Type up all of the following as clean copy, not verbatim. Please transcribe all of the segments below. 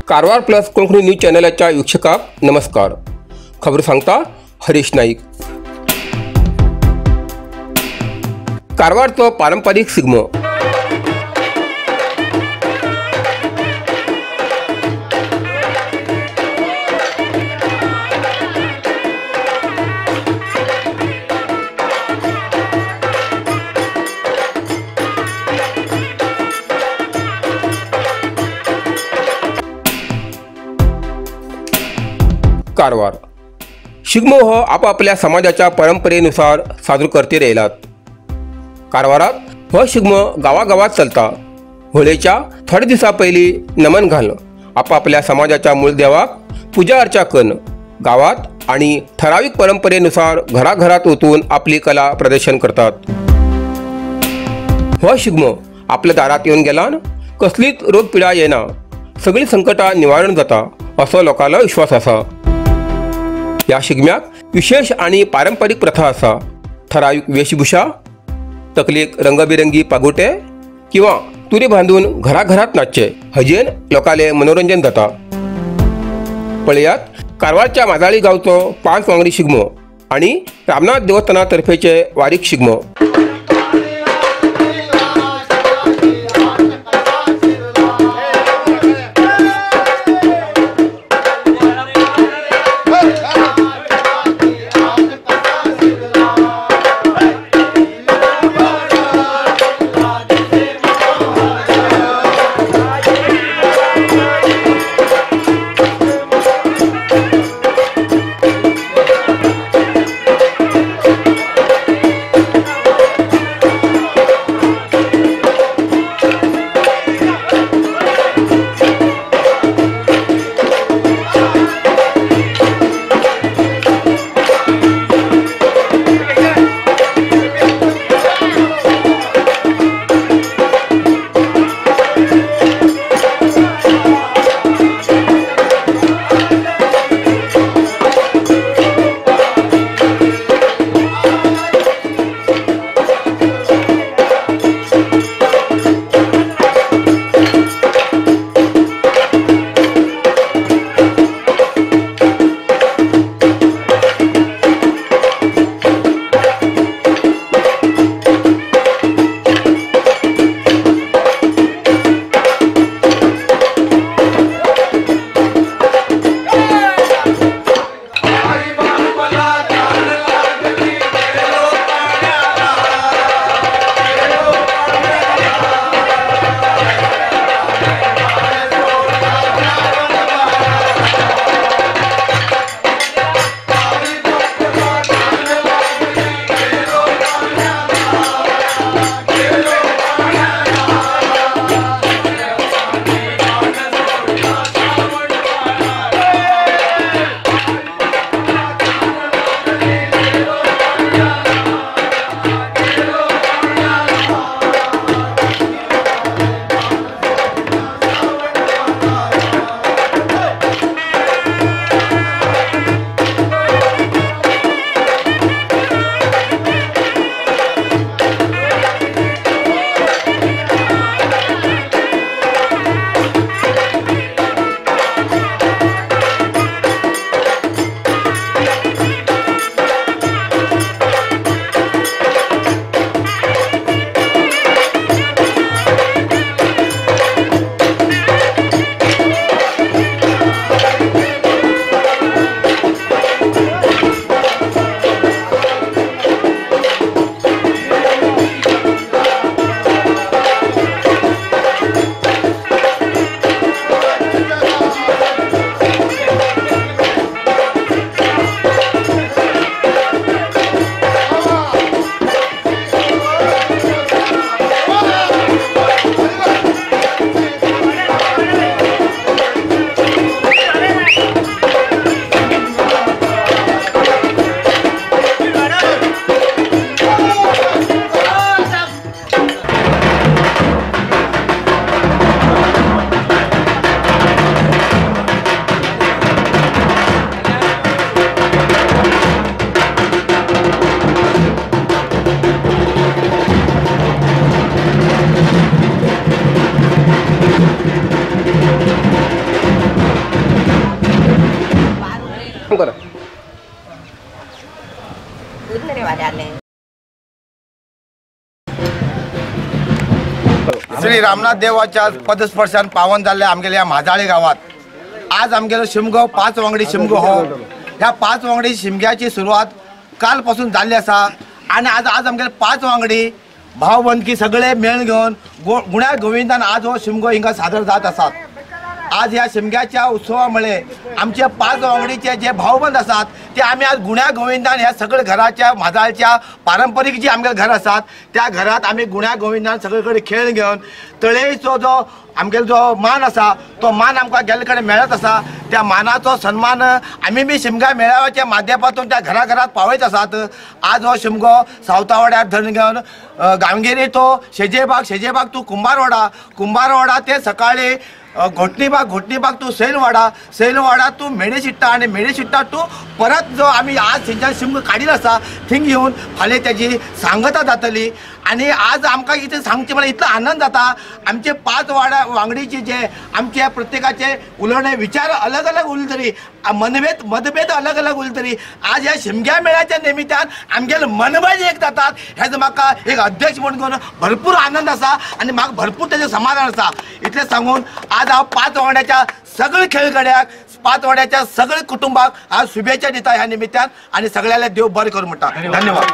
Karwar plus Konkani news चॅनलाच्या वीक्षकाक नमस्कार। खबर सांगता हरीश नाईक। कारवारचो पारंपरिक शिगमो कारवार शिगमो हो आपापल्या समाजाच्या परंपरेनुसार साजरो करते राहिलात। कारवारात हो शिगमो गावागावात चलता। होळीच्या थोडे दिवसा पयली नमन घालून आपापल्या समाजाच्या मूळ देवाक पूजा अर्चा करून गावात आणि ठराविक परंपरेनुसार घराघरात वचून आपली कला प्रदर्शन करतात। हो शिगमो आपल्या दारात येवन गेल्यान कसलीच रोगपिडा येना, सगळी संकटां निवारण जाता असो लोकांलो विश्वास आसा। ह्या शिगम्याक विशेष आणि पारंपरिक प्रथा आसा। ठराविक वेशभूषा, तकलेक रंगबिरंगी पागोटे किंवा तुरी बांधून घराघरात नाचचे हजेन लोकाले मनोरंजन जाता। पळयात कारवारच्या माजाळी गावचो 5 वांगडी शिगमो आणि रामनाथ देवस्थाना तर्फेचे वारीक शिगमो। श्री रामनाथ देवाच्या पदस्पर्शान पावन जाल्ले आमगेल्या म्हाजाळे गांवात आज आमगेलो शिमगो 5 वांगडी शिमगो हो। ह्या 5 वांगडी शिमग्याची सुरवात काल पासून जाल्ली आसा आनी आज आज आमगेले 5 वांगडी भावबंदकी सगळे मेळ घेवन गुण्या गोविंदान आज हो शिमगो हिंगा सादर जात आसात। आज ह्या शिमग्याच्या उत्सवा मुळे आमचे 5 वांगडीचे जे भावबंद आसात ते आमी आज गुण्या गोविंदान ह्या सगळे घराच्या म्हाजाळच्या पारंपरीक जी आमगे घर आसात त्या घरात आमी गुण्या गोविंदान सगळे कडेन खेळ घेवन तळेचो जो आमगेलो जो मान आसा तो मान आमकां गेल्ले कडेन मेळत आसा। त्या मानाचो सन्मान आमी बी शिमगा मेळाव्याच्या माध्यमातून त्या घराघरात पावयत आसात। आज हो शिमगो सावतावाड्यार धरून घेवन गांवगिरी तो शेजेबाग, शेजेबाग टू कुंभारवाडा, कुंभारवाडा ते सकाळी घोटणीबाग, घोटणीबाग टू सैलवाडा, सैलवाडा टू मेडेशिट्टा आनी मेडेशिट्टा टू परत जो आमी आज थंयच्यान शिमगो काडील आसा थिंग येवन फाल्यां तेजी सांगता जातली। आनी आज आमकां कितें सांगचें म्हळ्यार इतलो आनंद जाता। आमचे 5 वाडा वांगडीचे जे आमचे प्रत्येकाचे उलोवणे विचार अलग अलग उरले तरी मनभेद मतभेद अलग अलग उरले तरी आज ह्या शिमग्या मेळाच्या निमित्तान आमगेले मनभेद एक जातात हेजो म्हाका एक अध्यक्ष म्हणून भरपूर आनंद आसा आनी म्हाका भरपूर तेजें समाधान आसा। इतलें सांगून आज हांव 5 वांगड्याच्या सगळे खेळगड्याक 5 वांगड्याच्या सगळे कुटुंबाक आज शुभेच्छा दिता ह्या निमित्तान आनी सगळ्याला देव बरें करूं म्हणटा। धन्यवाद।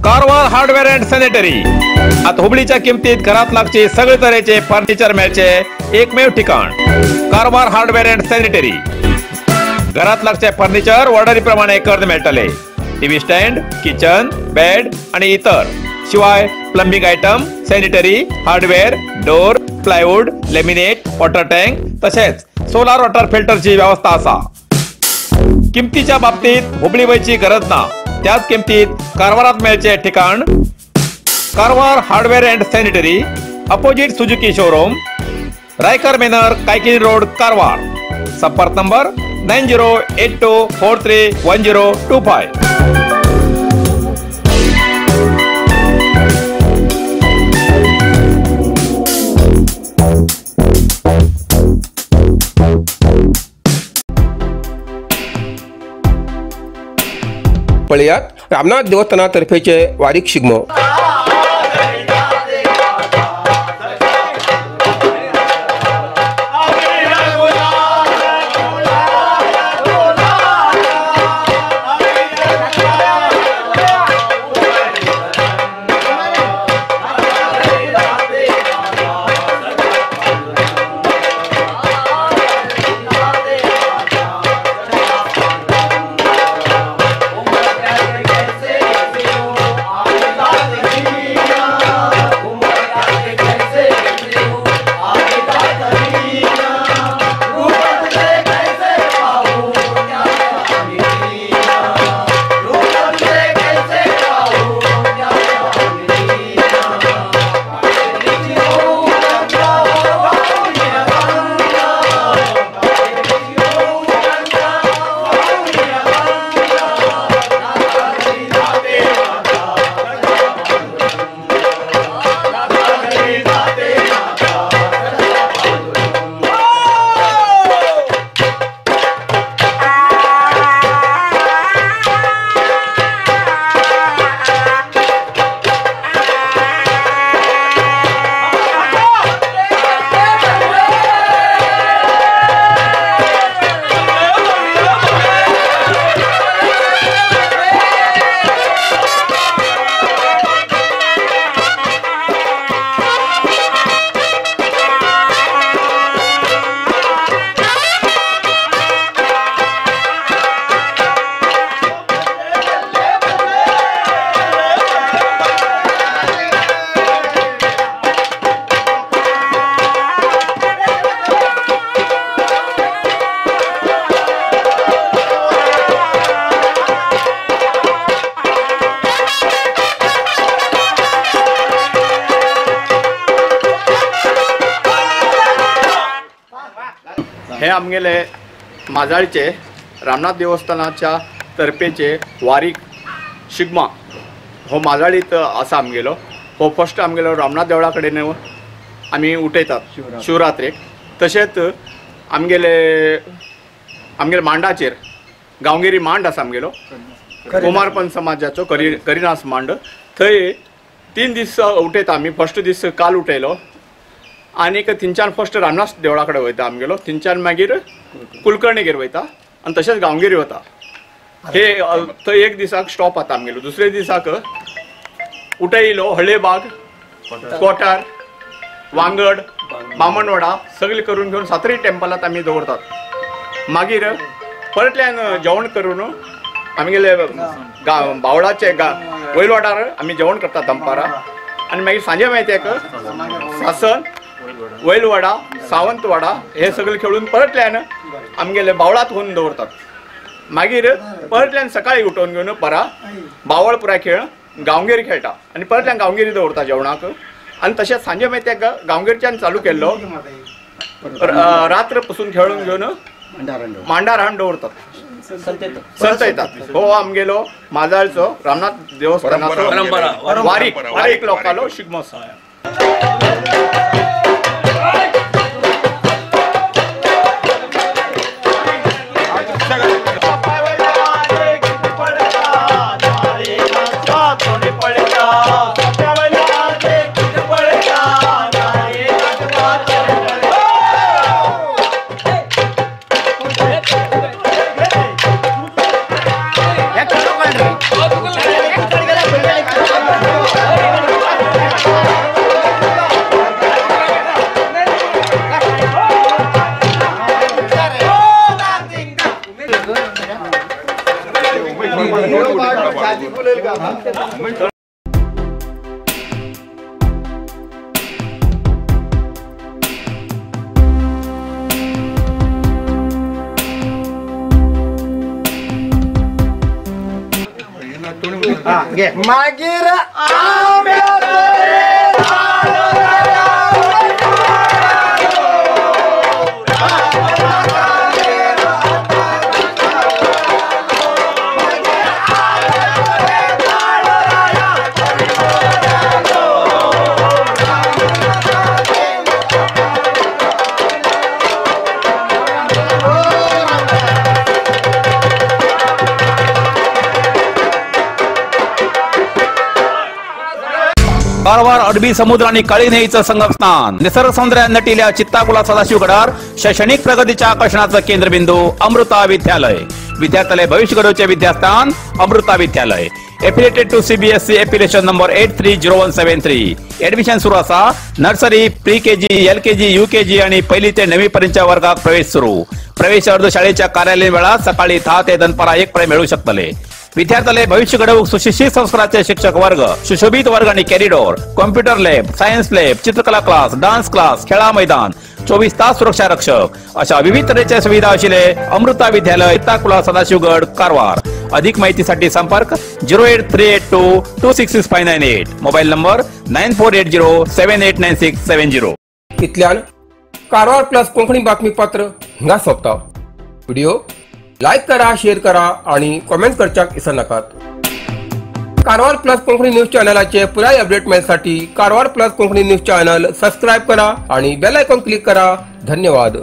कारवार हार्डवेअर अँड सॅनिटरी आता हुबळीच्या किमतीत घरात लागचे सगळे तरेचे फर्निचर मेळचे एकमेव ठिकाण कारवार हार्डवेअर अँड सॅनिटरी। घरात लागचे फर्निचर ऑर्डरी प्रमाणे करून मेळटले। टीव्ही स्टँड, किचन, बेड आणि इतर शिवाय plumbing item, sanitary, hardware, door, plywood, laminate, water tank तसेच सोलार वॉटर फिल्टरची व्यवस्था आसा। किमतीच्या बाबतीत हुबळी वयची गरज ना, त्याच किमतीत कारवारात मेळचे ठिकाण Karwar hardware and sanitary, opposite Suzuki showroom, Raikar manor, Kaikini road, Karwar. संपर्क नंबर 9082431025। पळयात रामनाथ देवस्थानातर्फेचे वारीक शिगमो। हे आमगेले माजाळचे रामनाथ देवस्थानाच्या तर्फेचे वारीक शिगमा हो माजाळीत आसा आमगेलो. हो फर्स्ट आमगेलो रामनाथ देवळा कडेन आमी उठयतात शिवरात्रेक. तशेंच आमगेले आमगेले मांडाचेर गांवगिरी मांड आसा आमगेलो कुमारपंत समाजाचो करिनास मांड, थंय 3 दीस उठयता आमी. फर्स्ट दीस काल उठयलो आनीक थंयच्यान फर्स्ट रामनाथ देवळा कडेन वयता आमगेलो, थंयच्यान मागीर कुलकर्णीगेर वयता आनी तशेंच गांवगिरी वता. हे थंय एक दिसाक स्टॉप जाता आमगेलो. दुसरे दिसाक उठयलो हळेबाग, कोटार, वांगड, बामणवाडा सगळें करून घेवन सातरी टेम्पलांत आमी दवरतात. मागीर परतल्यान जेवण करून आमगेले बावळाचे वयलवाडार आमी जेवण करतात दनपारां आनी मागीर सांजे मागीर सासन, वयलवाडा, सावंतवाडा हे सगळे खेळून परतल्यान आमगेले बावळात व्हरून दवरतात. मागीर परतल्यान सकाळी उठोवन घेवन परा बावळ पुराय खेळ गांवगिरी खेळटा आनी परतल्यान गांवगिरी दवरता जेवणाक. आनी तशेंच सांजे मागीर त्या गांवगिरच्यान चालू केल्लो रात्र पसून खेळून घेवन मांडार हाडून दवरतात, संतयतात. हो आमगेलो माजाळचो रामनाथ देवस्थानाचो वारीक वारीक लोकांलो शिगमो आसा. मागीर कारवार अरबी समुद्र आणि काळी न्हंयेचं संगमस्थान, निसर्ग सौंदर्यान नटिल्या चित्ताकुला सदाशिवगडार शैक्षणिक प्रगतीच्या आकर्षणाचं केंद्रबिंदू अमृता विद्यालय. विद्यार्थ्यालय भविष्य घडवचे विद्यास्थान Amrita Vidyalaya. Affiliated to CBSE affiliation number 830173. Admission सुरू असा. Nursery, pre KG, LKG, UKG आणि पहिली ते 9वी पर्यंतच्या वर्गात प्रवेश सुरू. प्रवेश अर्ज शाळेच्या कार्यालयीन वेळात सकाळी 10 ते दनपारा 1 पर्यंत मिळू शकतले. विद्यार्थ्याले भविष्य घडवूक सुशिक्षित संस्काराचे शिक्षक वर्ग, सुशोभित वर्ग आणि corridor, computer lab, science lab, चित्रकला क्लास, डान्स क्लास, खेळा मैदान, 24 तास सुरक्षा रक्षक अशा विविध तऱ्हेच्या सुविधा असलेले अमृता विद्यालय, चित्ताकुला, सदाशिवगड, कारवार. अधिक माहितीसाठी संपर्क 08382 266598, मोबाईल नंबर 9480 789670. इतल्यान कारवार प्लस कोंकणी बातमीपत्र हिंगा सोंपता. व्हिडिओ लायक करा, शेअर करा आणि कॉमेंट करच्याक विसरनाकात. कारवार प्लस कोंकणी न्यूज चॅनलाचे पुराय update मेळसाठी Karwar plus Konkani news channel subscribe करा आणि बेल आयकॉन क्लिक करा. धन्यवाद.